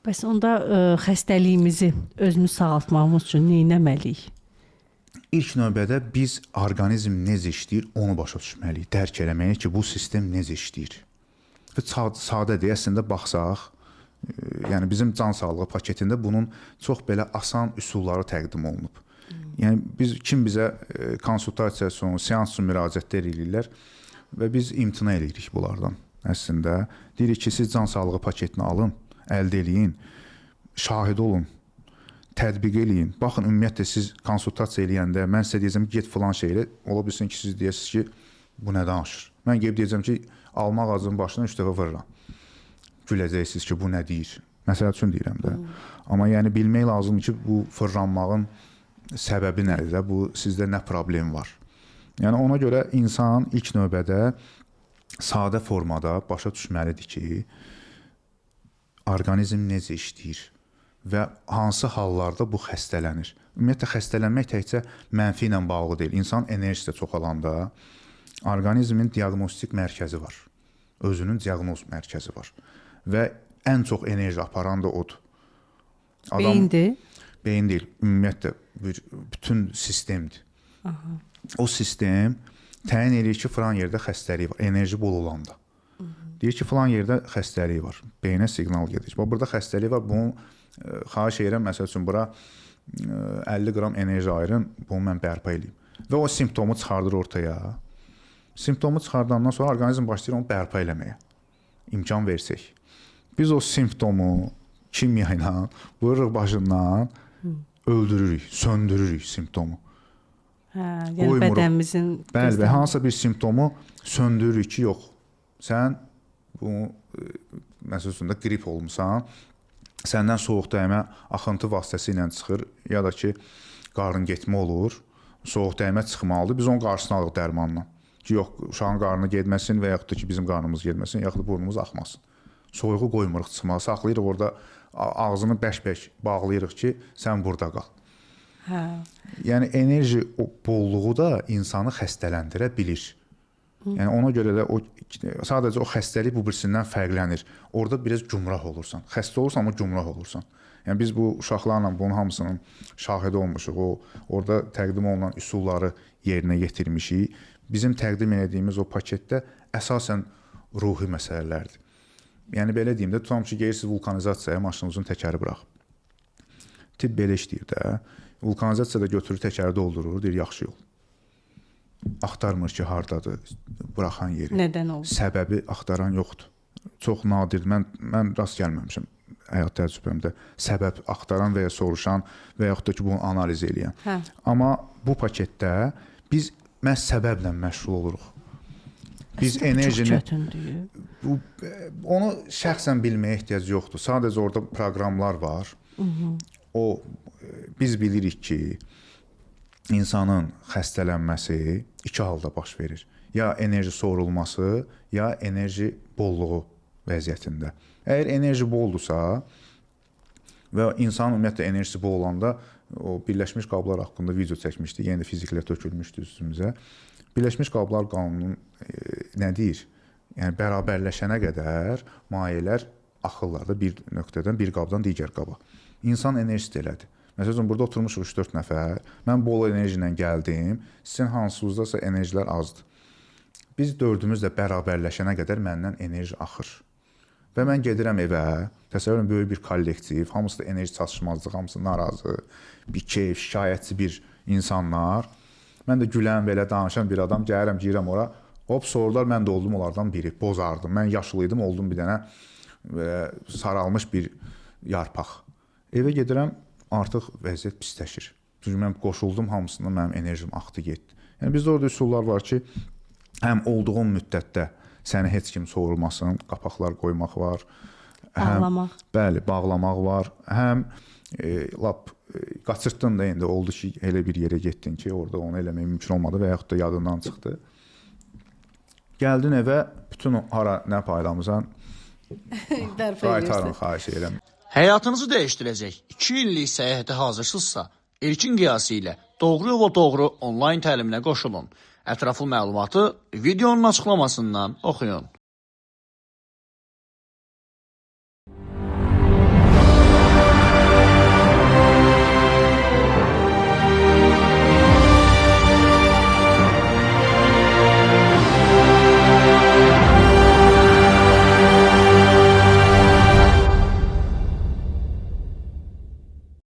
Bəs onda xəstəliyimizi özümüz sağaltmağımız üçün nə etməliyik? İlk növbədə biz orqanizm necə işləyir, onu başa düşməliyik, dərk eləməliyik ki, bu sistem necə işləyir. Və sadədir, əslində baxsaq, yəni bizim can sağlığı paketində bunun çox belə asan üsulları təqdim olunub. Yəni biz kim bizə konsultasiya üçün, seans üçün müraciətlər eləyirlər və biz imtina eləyirik bunlardan. Əslində deyirik ki, siz can sağlığı paketini alın, əldə eləyin, şahid olun, tətbiq eləyin. Baxın, ümumiyyətlə siz konsultasiya eləyəndə mən sizə deyəcəm ki, get filan şey elə, ola bilsin ki, siz deyəsiniz ki, bu nə danışır? Mən gəlib deyəcəm ki, alma ağacının başına 3 dəfə vururam. Güləcəksiniz ki, bu nə deyir? Məsəl üçün deyirəm də. Amma yəni bilmək lazımdır ki, bu fırlanmağın səbəbi nədir də? Bu sizdə nə problem var? Yəni ona görə insan ilk növbədə sadə formada başa düşməlidir ki, orqanizm necə işləyir və hansı hallarda bu xəstələnir. Ümumiyyətlə xəstələnmək təkcə mənfi ilə bağlı deyil. İnsan enerjisi də çoxalanda orqanizmin diaqnostik mərkəzi var. Özünün diaqnoz mərkəzi var. Və ən çox enerji aparan da odur. Adam, beyindir? Beyin deyil. Ümumiyyətlə bir bütün sistemdir. Aha. O sistem təyin eləyir ki, filan yerdə xəstəlik var, enerji bol olanda. Deyir ki, filan yerdə xəstəlik var. Beyinə siqnal gedir. Bax, burada xəstəlik var. Bunu xahiş edirəm, məsəl üçün bura 50 qram enerji ayırın, bunu mən bərpa eləyim. Və o simptomu çıxardır ortaya. Simptomu çıxardandan sonra orqanizm başlayır onu bərpa eləməyə. İmkan versək. Biz o simptomu kimya ilə vururuq başından, öldürürük, söndürürük simptomu. Hə, yəni qoymuruq. Bədənimizin bəli, və hansısa bir simptomu söndürürük ki, yox. Sən bu məsəl üçün də qrip olmusan, səndən soyuq dəymə axıntı vasitəsilə çıxır ya da ki, qarın getmə olur, soyuq dəymə çıxmalıdır. Biz onun qarşısını alırıq dərmanla. Ki, yox, uşağın qarnı getməsin və yaxud da ki, bizim qarnımız getməsin, yaxud da burnumuz axmasın. Soyuğu qoymuruq çıxmağa, saxlayırıq orada, ağzını bərk-bərk bağlayırıq ki, sən burada qal. Hə. Yəni enerji bolluğu da insanı xəstələndirə bilir. Yəni ona görə də o sadəcə o xəstəlik bu birisindən fərqlənir. Orada biraz gümrah olursan. Xəstə olursan, amma gümrah olursan. Yəni biz bu uşaqlarla bunun hamısının şahidi olmuşuq. O orada təqdim olunan üsulları yerinə yetirmişik. Bizim təqdim elədiyimiz o paketdə əsasən ruhi məsələlərdir. Yəni belə deyim də, tutalım ki, gedirsiniz vulkanizasiyaya, maşınınızın təkəri buraxıb. Tibb belə işləyir də. Vulkanizasiyada götürür, təkəri doldurur, deyir yaxşı yol. Axtarmır ki, hardadır buraxan yeri. Nədən oldu? Səbəbi axtaran yoxdur. Çox nadir. Mən rast gəlməmişəm həyat təcrübəmdə səbəb axtaran və ya soruşan və yaxud da ki, bunu analiz eləyən. Hə. Amma bu paketdə biz məhz səbəblə məşğul oluruq. Biz əslində enerjini çox çətindir. Bu onu şəxsən bilməyə ehtiyac yoxdur. Sadəcə orada proqramlar var. O biz bilirik ki, insanın xəstələnməsi iki halda baş verir. Ya enerji sorulması, ya enerji bolluğu vəziyyətində. Əgər enerji boldursa və insanın ümumiyyətlə enerjisi bol olanda, o Birləşmiş Qablar haqqında video çəkmişdik, yenə də fiziklər tökülmüşdü üstümüzə. Birləşmiş Qablar qanunun nə deyir? Yəni bərabərləşənə qədər mayələr axırlar da bir nöqtədən, bir qabdan digər qaba. İnsan enerjisi də elədir. Məsəl üçün burada oturmuşuq 3-4 nəfər. Mən bol enerji ilə gəldim. Sizin hansınızdasa enerjilər azdır. Biz dördümüz də bərabərləşənə qədər məndən enerji axır. Və mən gedirəm evə, təsəvvür edin böyük bir kollektiv, hamısı da enerji çatışmazlığı, hamısı narazı, bir keyf, şikayətçi bir insanlar. Mən də gülən, belə danışan bir adam, gəlirəm, girirəm ora. Hop, sorular, mən də oldum onlardan biri, bozardım. Mən yaşlı idim, oldum bir dənə belə saralmış bir yarpaq. Evə gedirəm, artıq vəziyyət pisləşir. Çünki mən qoşuldum hamısına, mənim enerjim axdı, getdi. Yəni bizdə orada üsullar var ki, həm olduğun müddətdə səni heç kim sorulmasın, qapaqlar qoymaq var. Həm, bağlamaq. Bəli, bağlamaq var. Həm lap qaçırtdın da indi oldu ki, elə bir yerə getdin ki, orada onu eləmək mümkün olmadı və yaxud da yadından çıxdı. Gəldin evə, bütün o hara nə paylamısan, qaytarın, xahiş edirəm. Həyatınızı dəyişdirəcək 2 illik səyahətə hazırsınızsa, İlkin qiyası ilə Doğru Yola Doğru onlayn təliminə qoşulun. Ətraflı məlumatı videonun açıqlamasından oxuyun.